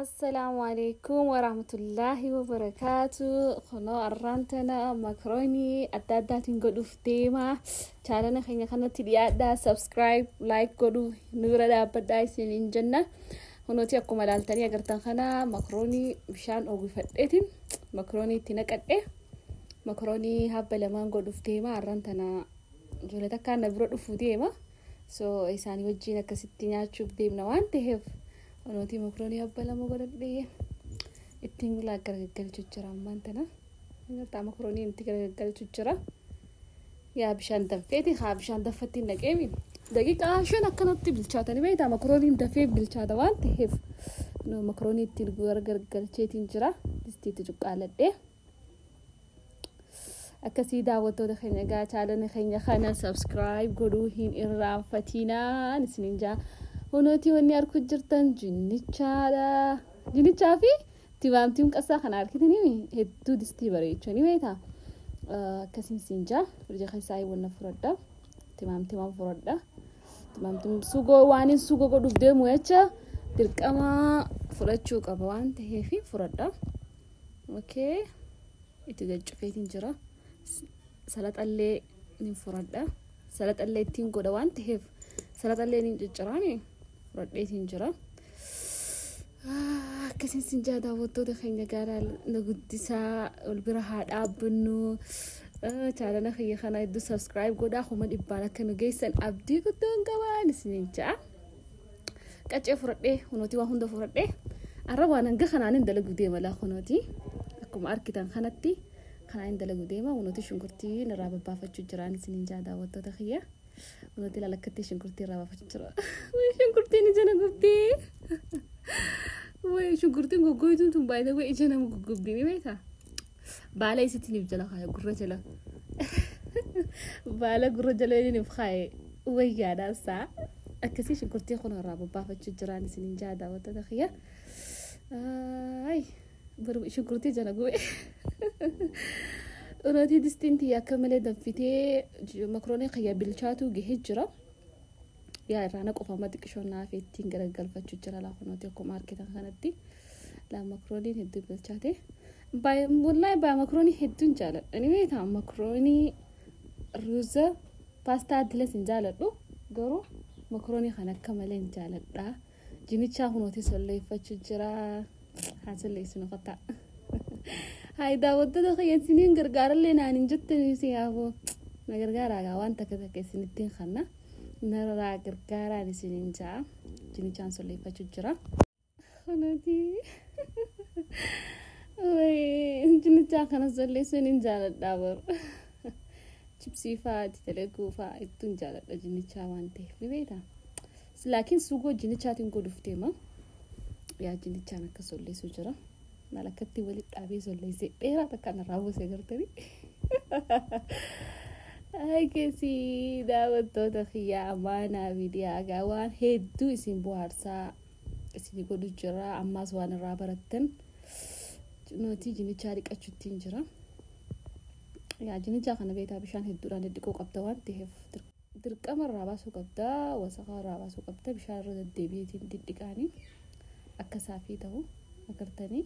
Assalaamu alaikum warahmatullaahi wabarakaatu. Kunoo arraan tana makaroonii adda addaatiin godhuuf deema. Chaalana keenya kanatti dhiyaadhaa. Subscribe, like godhuu nu bira dhaabbadhaa isiniin jenna. Kunooti akkuma ilaaltanii agartan kana makaroonii bishaan oogifadheetiin makaroonii itti naqadhe. Makaroonii habba lamaan godhuuf deema. Arraan tana ijoollee takkaan na bira dhufuu deema. So isaanii wajjin akkasitti nyaachuuf deemna waan ta'eef. Kunooti makaroonii habba lama godhadhee ittiin gargaggalchuu jira ammaan tana. Agartaa makaroonii itti gargaggalchuu jira. Yaa bishaan danfeeti haa bishaan danfatti hin naqeemi. Daqiiqaa 5 akkanatti bilchaatanii beektaa makarooniin dafee bilchaata waan ta'eef makaroonii ittiin gargaggalcheetiin jira. Distiitti cuqqaaladhee. Akkasii daawwattoota keenya egaa chaalana keenya kana subscribe godhuu hin irraanfatinaan isiniin jaa. Kunooti wanni arguu jirtan jinnichaadha. Jinnichaa fi timaamtiin qasaa kana argitanii hedduu distii bareechanii beektaa. Akkasiin siin jaa. Firija keessaa wanna fudhadha. Timaamtimaan fudhadha. Timaamtiin sugoo waan hin sugoo godhuuf deemu jecha dirqama fudhachuu qaba waan ta'eef fudhadha. Okay. Itti gaccufeetiin jira. Salaxallee ni fudhadha. Salaxallee ittiin godha waan ta'eef salaxallee ni cicciraani. Fudhadheetiin jira. Akkasiin siin jaa daawwattoota keenya gaaraa na guddisaa ol bira haa dhaabbannu. Chaalana kiyya kana hedduu subscribe godhaa 100,000 akka nu geessan abdii guddoon qabaan isiniin ja'a. Qaccee fudhadhee kunooti waan hunda fudhadhee arra waan hanga kanaan hin dalagu deema laa kunooti akkuma argitan kanatti kanaan hin dalagu deema kunooti shunkurtii irraa babbaafachuu jiraan isiniin jaa daawwattoota kiyya. Kunooti ilaala akkatti shunkurtii irraa baafachuu jira. Shunkurtiin ija na gubdee. Shunkurtiin goggoytuun tun baay'ee ija nama guggubdee ni beektaa? Baala isitti jala kaaya gurra jala. Baala gurra jala inni kaaye wayyaadhaan saa. Akkasii shunkurtii kun irraa babbaafachuu jiraan isiniin jaa daawwattoota kiyya. Shunkurtii jala gube. Kunooti distiin tiyya akka malee danfitee makaroonii kiyya bilchaatu gahee jira. Yaa irraa na qofa amma xiqqishoo naaf ittiin garagalfachuu jira laa kunooti akkuma argitan kanatti. Laa makarooniin hedduu bilchaate. Wallaahi baay'ee makaroonii hedduun jaaladha. Ni beektaa makaroonii ruuza paastaa adilas hin jaaladhu. Garuu makaroonii kana akka malee hin jaaladha. Jinichaa kunooti solleeffachuu jira. Haa solleessinu qotaa. Hayi daawwattoota kiyya isiniin gargaarallee naan hin jettanii si yaafoo. Na gargaaraa waan takka takka isinittiin kanna. Narraa gargaaraan isiniin ja'a. Jinichaan solleeffachuu jira. Kunooti. Jinichaa kana solleessuun hin jaaladhaa baru. Chipsii fa'aa itti dalaguu fa'aa hedduun jaaladha jinichaa waan ta'eef ni beektaa. Laakiin sugoo jinichaatiin godhuuf deema. Yaa jinichaan akka solleessuu jira. Maal akkatti walitti dhaabee solleessee dheeraa takka narraa buusee gartanii. Akkasii daawwattoota kiyyaa amaanaa fi dhiyaa waan hedduu isin bohaarsaa isin godhu jira. Ammaas waan irraa barattan nuti jinichaa dhiqachuuttiin jira. Yaa jinichaa kana beektaa bishaan hedduudhaan dhidhiquu qabda waan ta'eef dirqama irraa baasuu qabda wasaqaa irraa baasuu qabda bishaan irra deddeebiitiin dhidhiqaanii akka saafii ta'u agartanii.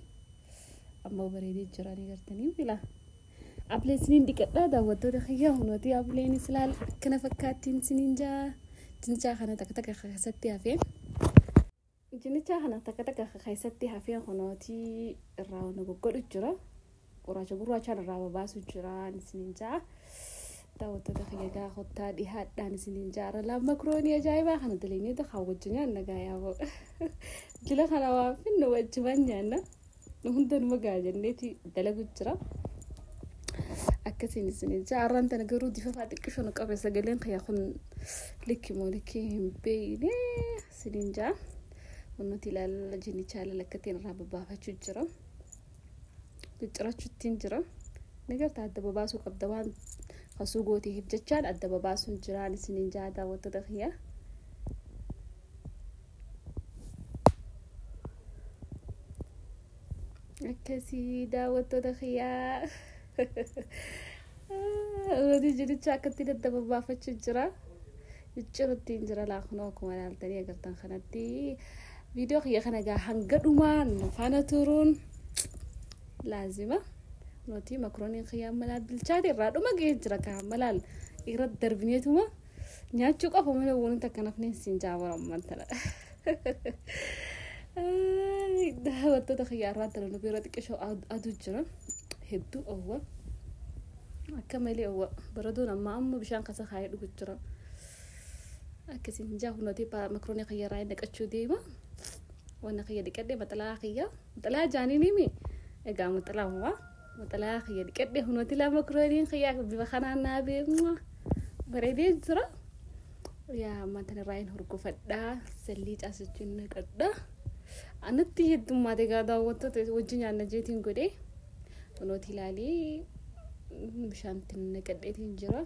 Amma bareedee jiranii gartanii filaa. Ablee isiniin dhiqadhaa daawwattoota kiyyaa hunooti ableen islaal akkana fakkaattiin isiniin jaa. Jinichaa kana takka takka keessatti hafee. Jinichaa kana takka takka keessatti hafee hunooti irraa nu goggodhu jira. Gurraacha gurraachaan irraa babaasu jira isiniin jaa. Daawwattoota kiyya gaa kottaa dhihaadhaan isiniin jaara. Laa makaroonii ajaa'ibaa kana daleenyee haa wajjin nyaanna gaa yaaboo. Jila kana waan finnu wajjumaan nyaanna. Nu hundanuma gaa jenneeti dalagu jira. Akkasiin isiniin jaa. Arraan tana garuu difa fa'aa xiqqishoo nu qabe sagaleen kiyya kun likki moo likki hin beekne isiniin jaa. Wanti ilaala jinichaa ilaala akkattiin irraa babbaafachuu jira. Ciccirachuuttiin jira. Ni gartaa adda babaasuu qabda waan kasuu gootiif jechaan adda babaasuun jiraan isiniin jaa daawwattoota kiyya. Akkasii daawwattoota kiyyaa. Wanti jinichaa akkatti adda babbaafachuu jira. Cicciruttiin jira laakunoo akkuma ilaaltanii agartan kanatti. Viidiyoo kiyya kana egaa hanga dhumaa nu faana turuun laazima. Nuti makrooniin kiyya amma bilchaate irraa dhuma gahee jira kaa amma laal irra darbineetuma nyaachuu qofa malee wanti akka nafni siin jaabara ammaan tana. Daawwattoota kiyya irraa tana nu bira xiqqishoo aduu jira hedduu oowwa akka malee oowwa baradoon amma amma bishaan kasa kaayee dhugu jira. Akkasiin jaa hunooti makroonii kiyya irraa naqachuu deema. Wanna kiyya dhiqadhee maxalaa kiyya maxalaa jaaniin himi egaa maxalaa humaa maxalaa kiyya dhiqadhee hunooti laa makrooniin kiyya bifa kanaan naa beekma bareedee jira. Yaa ammaan tana irraa hin hurgufadhaa sallii caasichuun naqadhaa. Anatti heddummaate egaa daawwattoota wajjin nyaanna jeetiin godhee hunooti ilaalee bishaan ittiin naqadheetiin jira.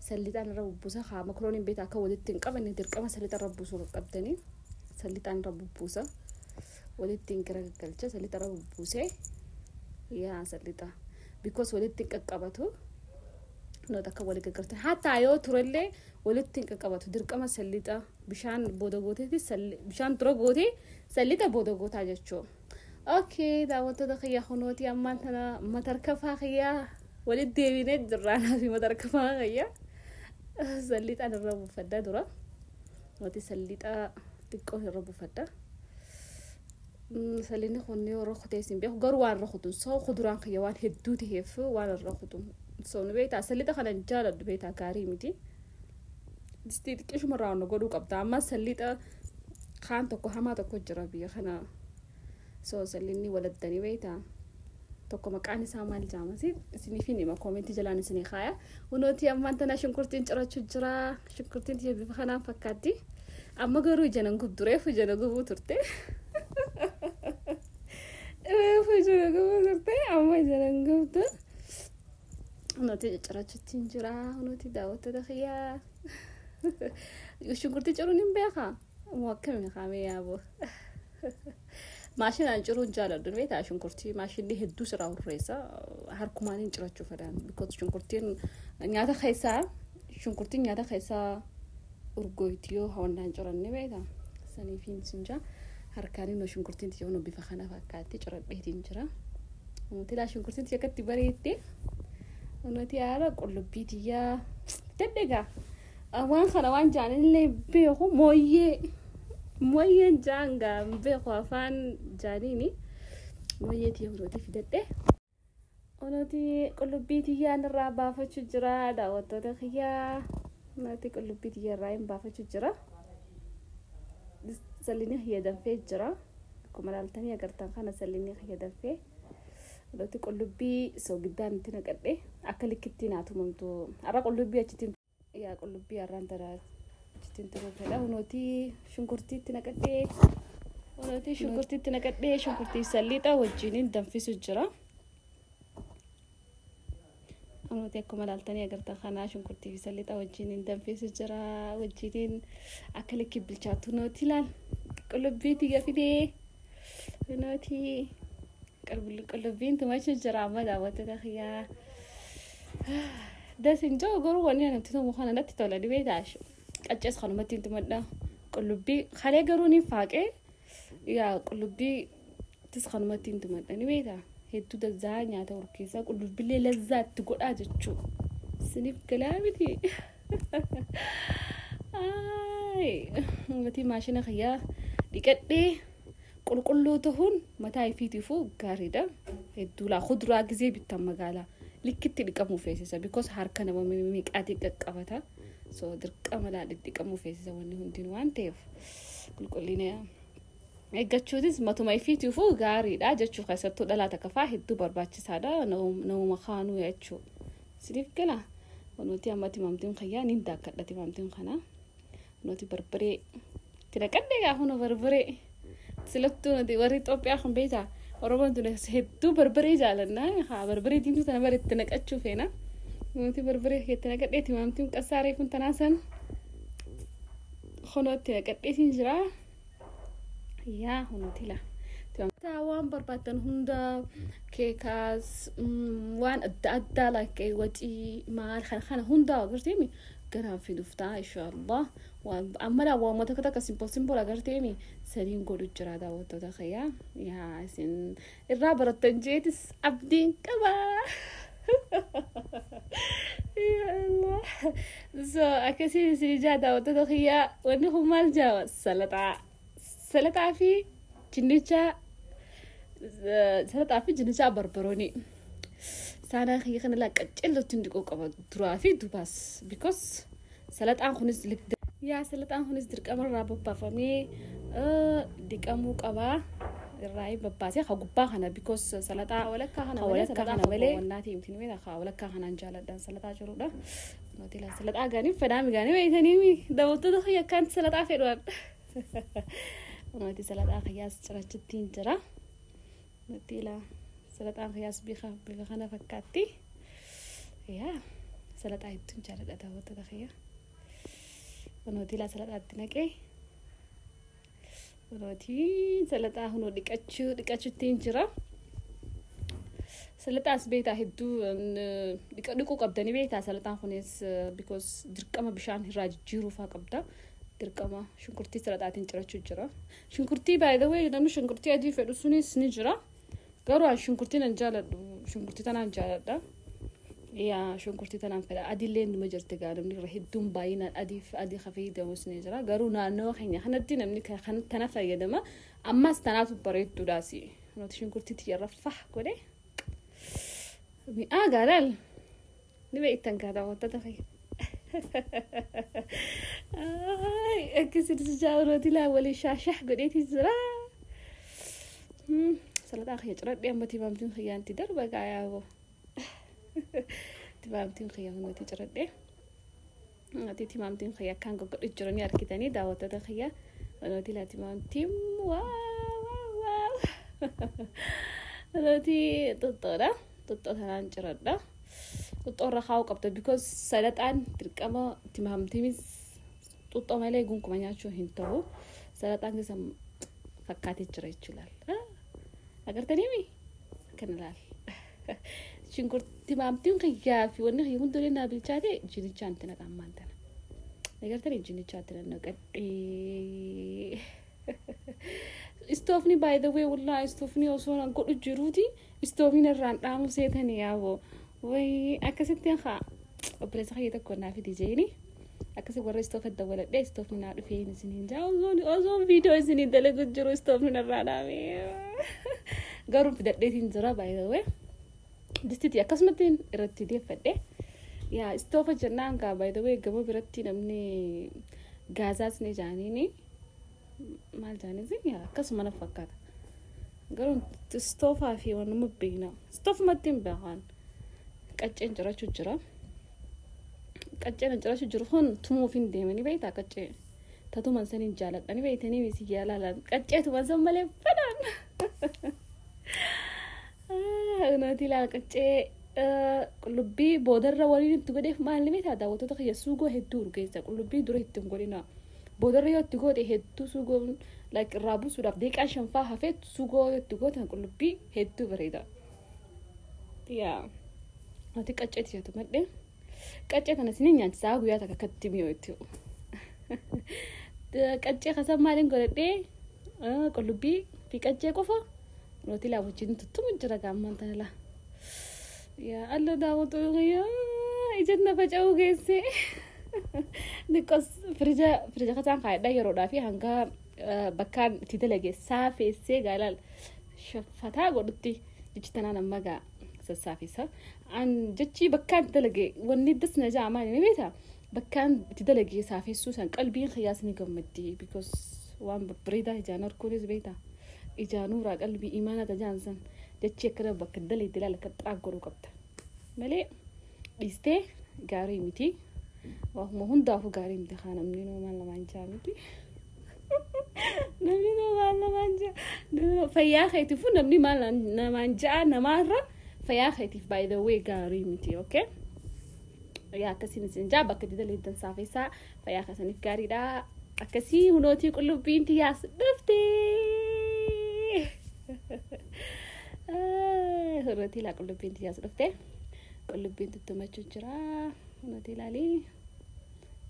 Sallixaan irra bubbuusa haa makrooniin beektaa akka walitti hin qabanne dirqama sallixa irra buusuu qabdanii sallixaan irra bubbuusa walitti hin garagalcha sallixa irra bubbuusee yaa sallixa because walitti hin qaqqabatu noota akka walitti gaggaltan hatta yoo turellee walitti hin qaqqabatu dirqama sallixa bishaan booda gooteeti bishaan dura gootee sallixa booda gootaa jechuudha. Okay, daawwattoota kiyya kunooti ammaan tana matarkafaa kiyya walitti deebinee jirraanaa fi matarkafaa kiyya sallixaan irra buufadha dura. Nuti sallixa xiqqoo irra buufadha. Sallinni kun yoo rukutee isin beeku garuu waan rukutu soo kuduraan kiyya waan hedduu ta'eef waan irra rukutu. Soo nu beektaa sallixa kana hin jaaladhu beektaa gaarii miti. Distii xiqqeeshuma irraa nu godhuu qabda amma sallixa kaan tokko hamaa tokko jira biyya kana. Soo sallinni waladdanii beektaa. Tokko maqaan isaa maal jaamasi isiniif hin hima koomentii jalaan isinii kaaya. Hunooti ammaan tana shunkurtiin cirachuu jira. Shunkurtiin tiyya bifa kanaan fakkaatti. Amma garuu ija nan gubdu reefu ija na gubuu turte. Reefu ija na gubuu turte amma ija nan gubdu. Hunooti ciccirachuutti hin jira. Hunooti daawwattoota kiyyaa. Shunkurtii ciruun hin beekaa? Moo akkamiin kaamee yaaboo? Maashinaan ciruun jaaladhu beektaa shunkurtii maashinni hedduu sirraa hurreessa harkumaan hin cirachuu fedhan because shunkurtiin nyaata keessaa shunkurtiin nyaata keessaa urgooyti yoo hawannaan ciranne beektaa saniif hin sinjaa harkaan immoo shunkurtiin tiyya bifa kana fakkaatti ciradheetiin jira. Nuti laa shunkurtiin tiyya akkatti bareedde nuti haala qullubbii tiyyaa dadhegaa waan kana waan jaanillee beeku mooyyee. Mooyyeen jaangaa beeku afaan jaaniini mooyyee tiyya hunooti fidadhe. Hunooti qullubbii tiyyaan irraa baafachuu jira daawwattoota kiyyaa. Hunooti qullubbii tiyya irraa hin baafachuu jira. Sallinni kiyya danfee jira. Akkuma ilaaltanii agartan kana sallinni kiyya danfee. Hunooti qullubbii sogiddaan itti naqadhe akka likkitti naa tumamtu. Har'a qullubbii achitti yaa qullubbii har'aan taraa. Achitti fedha hunooti shunkurtii itti naqadhee hunooti shunkurtii itti naqadhee shunkurtii sallixa wajjiniin danfisu jira. Hunooti akkuma ilaaltanii agartan kanaa shunkurtii fi sallixa wajjiniin danfisu jira wajjiniin akka likki bilchaatu hunooti ilaal qullubbii tiyya fidee hunooti qullubbiin tumachu jira amma daawwattoota kiyyaa. Das hin jiru garuu wanni namatti tomu kana natti tola dhibee taashu. Qaccees kanumatti hin tumadha. Qullubbii kalee garuu ni faaqee yaa qullubbii tis kanumatti hin tumadha ni beektaa. Hedduu dazzaa nyaata urkeessaa qullubbiillee lazzaatti godhaa jechuudha. Isiniif galaa miti. Gatii maashina kiyyaa dhiqadhee qulqulluu ta'uun mataa ifiitiifuu gaariidha. Hedduu laa kuduraa gizee bittan magaalaa likkitti dhiqamuu feesisa because harka nama meeqaatii qaqqabata. So dirqama laa dhidhiqamuu feesisa wanni hundinuu waan ta'eef qulqullina eeggachuutis matuma ifiitiifuu gaariidha jechuu keessattuu dhalaa takka fa'aa hedduu barbaachisaadha namuma kaanuu jechuu. Isiniif gala wanuti amma timaamtiin kiyyaa niin daakkadha timaamtiin kana. Nuti barbaree itti naqadhe gaa huna barbaree silattuu nuti warri Itoophiyaa kun beektaa Oromoon tun hedduu barbaree jaalannaa haa barbaree diimtuu tana bara itti naqachuu feena. Nuti barbaree itti naqadhee timaamtiin qassaaree kun tanaa san kunoo itti naqadheetiin jira. Yaa hunuti laa. Waan barbaaddan hunda keekaas waan adda addaa like wacii maal kana kana hunda agarsiimi Ganaan fiduuf ta'a inshaallah. Amma waan takka takka simple simple agarteemi sadiin godhu jira daawwattoota kiyyaa. Yaa isin irraa barattan jeetis abdiin qaba. So akkasii isin ijaa daawwattoota kiyyaa, wanni kun maal jaa, salaxaa. Salaxaa fi jinnicha, salaxaa fi jinnicha barbarooni. Saanaa kiyya kana laa qaccellootti dhiquu qaba duraa fi dubaas, because salaxaan kunis, yaa salaxaan kunis dirqama irraa babbaafamee dhiqamuu qabaa. Irraa babbaasee ka gubbaa kana, because salaxaa walakkaa kana malee wannaati himtiin beektaa, ka walakkaa kanaan jaaladhaan salaxaa jirudha. Nuti laa salaxaa gaanii fedhaami gaanii beektanii daawwattoota kiyya akkaan salaxaa fedhuudhaan. Nuti salaxaa kiyyaas cirachittiin jira. Nuti laa salaxaan kiyyaas bifa bifa kana fakkaatti. Yaa salaxaa hedduun jaaladha daawwattoota kiyya. Nuti laa salaxaatti naqee. Nuti salaxaa hunoo dhiqachuu dhiqachuttiin jira. Salaxaas beektaa hedduu dhiquu qabdanii beektaa salaxaan kunis, because dirqama bishaan irraa jijjiiruu faa qabda. Dirqama shunkurtii salaxaatiin cirachuu jira. Shunkurtii, by the way, namni shunkurtii adii fedhu sunis ni jira. Garuu ani shunkurtii nan jaaladhu, shunkurtii tanaan jaaladha. Yaa shunkurtii tanaan fedha. Adiillee numa jirti gaa, namni irra hedduun baay'inaan adii adii fayyadamus ni jira. Garuu naannoo keenya kanatti namni tana fayyadama. Ammas tanaatu bareedduudhaas. Nuti shunkurtii tiyyarra fah godhe. Mi'aa gaalaal. Ni beektan gaa daawwattoota kiyya. Akkasitti jaarooti laa waliin shaashah godheeti jira. Salaxaa kiyya ciradhee amma timaamtiin kiyyaanti darba gaa yaaboo. Timaamtiin kiyya hundi ciradhee. Ati timaamtiin kiyya akkaan goggodhu jiranii argitanii daawwattoota kiyya. Nuti laa timaamtiin, wow wow wow. Nuti xuxxoodha. Xuxxoo tanaan ciradha. Xuxxoo irra kaa'uu qabda, because salaxaan dirqama timaamtiinis xuxxoo malee gonkumaa nyaachuu hin ta'u. Salaxaan keessa fakkaatee jira jechuudha. Agartaniimi? Kana laal. Shunkurtii timaamtiin kiyyaa fi wanni kiyya hunduu naa bilchaate jinichaan itti naqaa ammaan tana. Agartanii, jinichaan itti naqadhee. Istoofni, by the way, wallaahi istoofni osoo nan godhu jiruuti istoofni irraan dhaamu seetanii yaaboo. Wayi akkasitti haa obboleessa kiyya tokko naa fidi jeeni. Akkasi warra istoofa dawwaladhee istoofni naa dhufee isiniin jaa, osoo viidiyoo isiniin dalagu jiru istoofni narraa dhaame. Garuu fidadheetiin jira, by the way. Distitii akkasumatti irratti deeffadhe. Yaa istoofa jennaan gaa, by the way, gabaa biratti namni gaazaas ni jaaniini. Maal jaaniin yaa akkasuma na fakkaata. Garuu istoofaa fi waan beekna. Istoofumatti hin beekan. Qacceen cirachuu jira. Qacceen cirachuu jiru kun tumuuf hin deemanii beektaa qaccee. Tatuman saniin jaaladhanii beektanii miti jaalaalaan qaccee tuman san malee fedhan. Nuti ilaala qaccee qullubbii boodarra waliin itti godheef maal beektaa daawwattoota kiyya, suugoo hedduu urgeessa, qullubbii dura itti hin godhina. Boodarra yoo itti goote hedduu suugoo like irraa buusuudhaaf daqiiqaa shanfaa hafee suugoo yoo itti gootan qullubbii hedduu bareeda. Yaa Ati qaccee tiyatu madhee. Qaccee kana isiniin nyaachisaa guyyaa takka akkatti mi'ootti. Qaccee kasan maaliin godhadhee, qullubbii fi qaccee qofa nuti laa wajjin tuttumu jira gaammaan tana laa. Yaa alla daawwatu yaa ija na faca'uu geesse. Diqqos firija firija kasaan kaayadhaa yeroodhaa fi hanga bakkaan itti dalage saafeessee gaalaal shaffataa godhutti jechi tanaan amma gaa sassaafisa. An jechi bakkaan itti dalage wanni das na jaa maali ni beektaa? Bakkaan itti dalage saafessuu san qalbiin kiyyaas ni gammaddi, because waan babbareedaa ijaan arguunis beektaa? Ijaan nuuraa qalbii imaana tajaan san jechi akkana bakka dalagde ilaala akka xiraag godhuu qabda. Malee dhiistee gaarii miti. Waanuma hundaafuu gaarii miti haa namni nuu maal namaan jaa miti. Namni nuu maal namaan jaa. Fayyaa keetiifuu namni maal namaan jaa namaarra fayyaa keetiif, by the way, gaarii miti, okay? Yaa akkasiin isin jaa, bakka itti dalagdan saafessaa, fayyaa keessaniif gaariidha. Akkasii hunootii qullubbiin tiyyaas dhufte. Hunootii laa qullubbiin tiyyaas dhufte. Qullubbiin tuttumachuu jira. Hunootii ilaalii.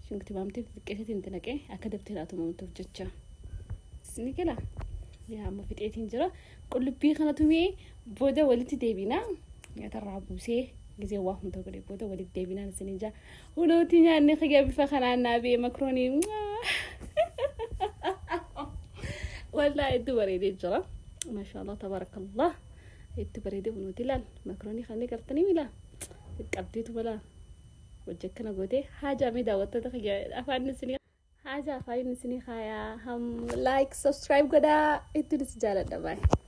Timaatimii xixiqqeesseetiin itti naqee akka daftee naa tumamtuuf jecha. Isin gala. Yaa, amma fixeetiin jira. Qullubbii kana tumee booda walitti deebinaa. Nyaatarraa buusee gisee waa hunda godhe booda walitti deebinaan isin jaa. Hunuuti nyaanni kiyya bifa kanaan naa bee, makroonii. Wallaahi hedduu bareedee jira. Maashaallah, tabaarakallah. Hedduu bareedee. Hunuuti ilaal. Makroonii kan gartanii mila. Qabdeetu balaa. Hojii akkana gootee haajaa mee daawwattoota kiyya, afaan isinii haajaa afaan isinii haayaa. Ham like, subscribe godhaa. Hedduun isin jaaladha, baay'ee.